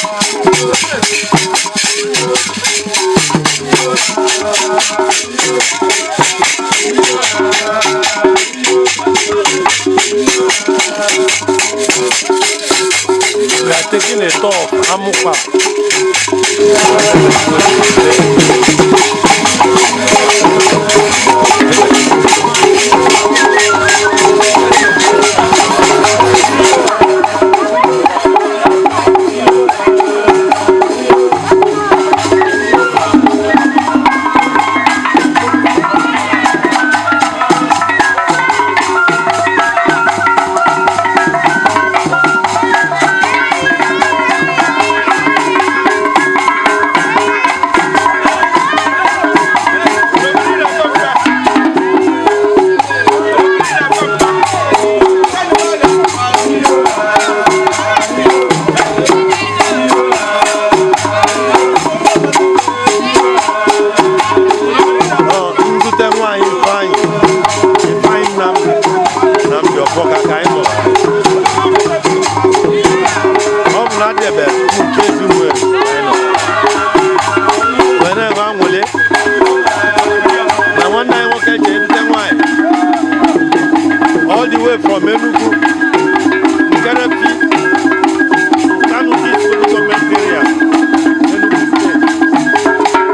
We are taking a tour of Amukpa. Ndute nwaanyị Ifeanyị Ifeanyị Nnamdi Nnamdi Ọfọka ka anyị nọ. Ọ bụ na adịbe nke Ezinwere anyị nọ. Wee na-enwe anwụlị na nwanne anyị nwoke ji edute nwaanyị all the way from Enugu, Nkerefi, Kano East Local Government Area, Enugu State.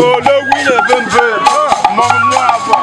Ológun ilẹ̀ bẹ́ẹ̀ mọ mú àbọ̀.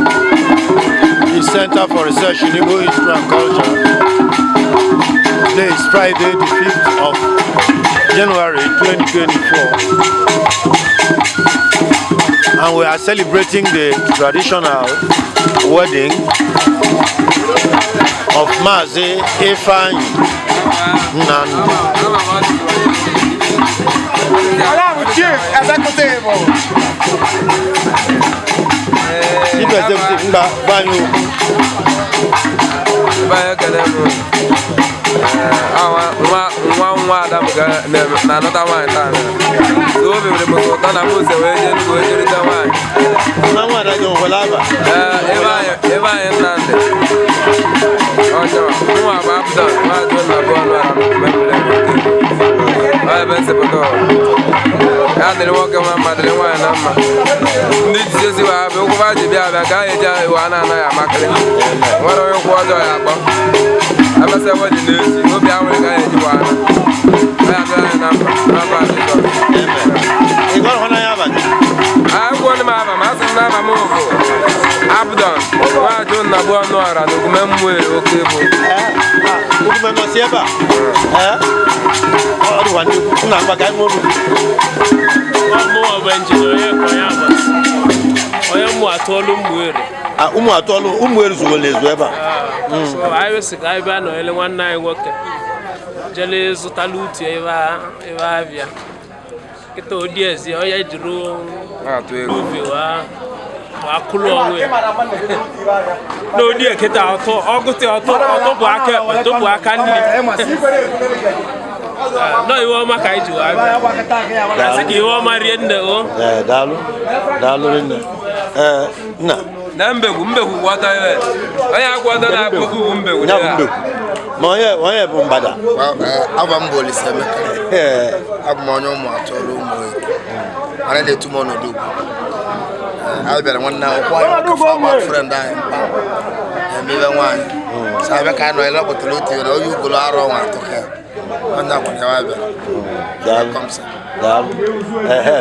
The Center for Research in Igbo History and Culture. Today is Friday, the 5th of January 2024. And we are celebrating the traditional wedding of Mazi Ifeanyi Nnamdi. Chief Executive. Chief Executive, mba, gwa anyị okwu. Ebe anyị ekele m. Ee, awa nwa nwa nwa ada m ga na-anọta nwaanyị taa na so obi mere m ụtọ na m ose wee jee Enugu wee jerite nwaanyị. Nwa nwa ada gị nwekwara aba? Ee, ebe anyị Nnamdị ọjọọ nwa bụ Abdon nwa John na bụ ọnụ ara mepụrụ ebe ọ ebe nsepụta ụwa ya dịrị nwoke nwa mma, dịrị nwaanyị na mma. Ndị jizesi wa abịa ụkwụ ba ji bịa abịa ka anyị eji ụwa na-anaghị amakịrị nwere onye ụkwụ ọjọọ ya akpọ emesịa ebe ọ dị n'echi obi anwụrị ka anyị eji wa ana ya dịrị anyị na mma n'afọ a Jizọs. Amen. Ị gọrọ hụ n'anya aba gị? Akwụkwọ ndị m aba ma asị m n'aba m bụ Abdon nwa John na bụ ọnụ ọra na ogume mmụọ oke bụ. Ee, ah, Ogume nọ si ebe a? Ee? Ọ dịkwa nnukwu. Nna, mgba ka anyị nwee obi. Mụnwa bụ injinia onye ka onye agbasi onye mụ atụọlụ Ụmụeri. Ah, ụmụ atọlụ ụmụ ezugola ezu ebe a. So anyị sị ka anyị bịa nọnyere nwanne anyị nwoke jele zụtala utu ebe ebe abịa kịta odi ezi onye jiri na-atụ egwu ubi wa kụlụ onwe ya n'odi kịta ọtụ ọgụtị ọtụ ọtụpụ aka ekpe tụpụ aka nri nọ iwe ọma ka anyị ji wee bịa asị ka iwe ọma rie nne o. Ee, daalụ. Daalụ rinne. Ee, nna. Na mbegwu mbegwu kwụ ọtọ ihe onye akwụ ọtọ na-akpụ bụ mbegwu. Ya bụ mbekwu. Ma onye bụ mgbada. Aba m bụ Olise Emeka. Ee, Abụ m onye ụmụ atọlụ ụmụ eke mana na-etu m ọnọdụ ugwu. Anyị bịara nwanne anyị kwụ anyị nwoke fama friend anyị mkpa na-eme ibe nwaanyị so abịa ka anyị nọ ile kpọtara otu na onye ugolo arọ nwa atọ ka onye akwara ya bịara. Daalụ. Welcome, sir. Daalụ. Ehe.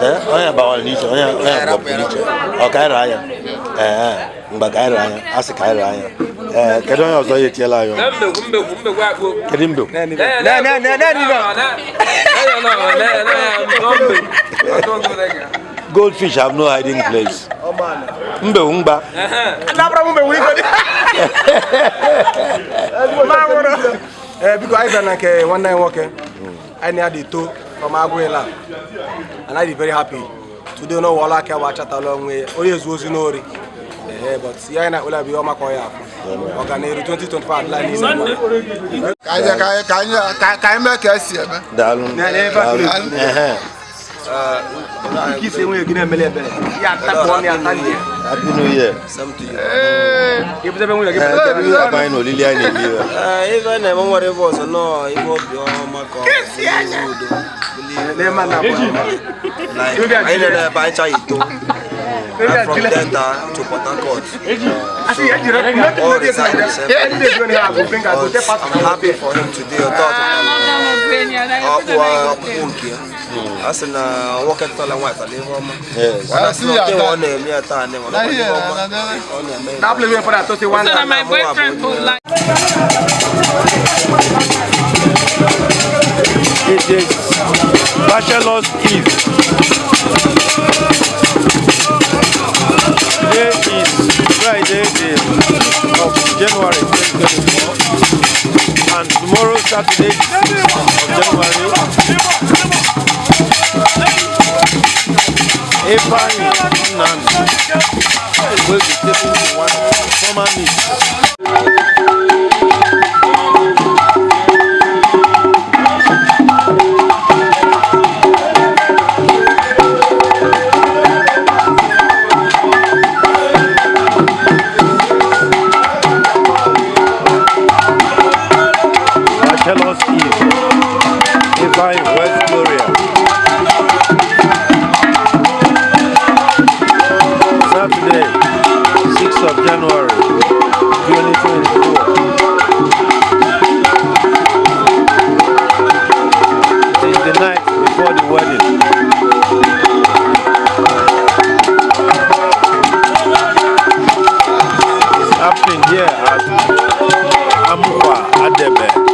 Ee, onye bawara n'iche, onye gbapụrụ iche. Ọ ka anyị raa ya? Ee, mgba ka anyị raa ya. A sị ka anyị raa ya. Ee, kedu onye ọzọ ya etiela anyị ọnụ? Na mbegwu mbegwu mbegwu akpụ. Kedu mbekwu? Goldfish have no hiding place. Mbekwu mgba. Ee, biko, anyị bịara na nke nwanne anyị nwoke anyị na-adị to from Agụila and I dey very happy today no wọla aka wa achatala onwe ya onye ezu ozi n'ori. Ee, but ihe anyị na-akpụla bụ ihe ọma ka ọ ya afụ ọganiru 2025 adịla n'izu. Ka anyị ka anyị ka anyị ka anyị mee ka esi eme. Daalụ. Daalụ. Ehe. Ike isi enweghị gị na-emele ebere ya atapụ ọnụ ya atali ya. Happy New Year. Ebutebe nwunye gị. Ee, kedu ihe akpa anyị na olili anyị na-eli ebe a? Ee, ife na-eme nwere ife ọzọ nọọ ife obi ọma ka ọ bụ udo. N'eme na Like, anyị nọ n'ebe anyị chaghị ito. Right from Delta to Port Harcourt. All reside the same place. But I'm happy for him today. Ọ ọkpụ ọkpụkpụ nke ya. A sị na nwoke tụtala nwaanyị tala ihe ọma. Yes. Ọ na-asị na oke ọ na-eme ya taa na ihe ọma ọ na-eme ya. That place where father talk say one So that time. my boyfriend would like. It is Bachelor's Eve. Today is Friday, the 5th of January 2024, and tomorrow, Saturday, the 6th of January, Ifeanyi Nnamdi will be taken to one former meet. Adebe.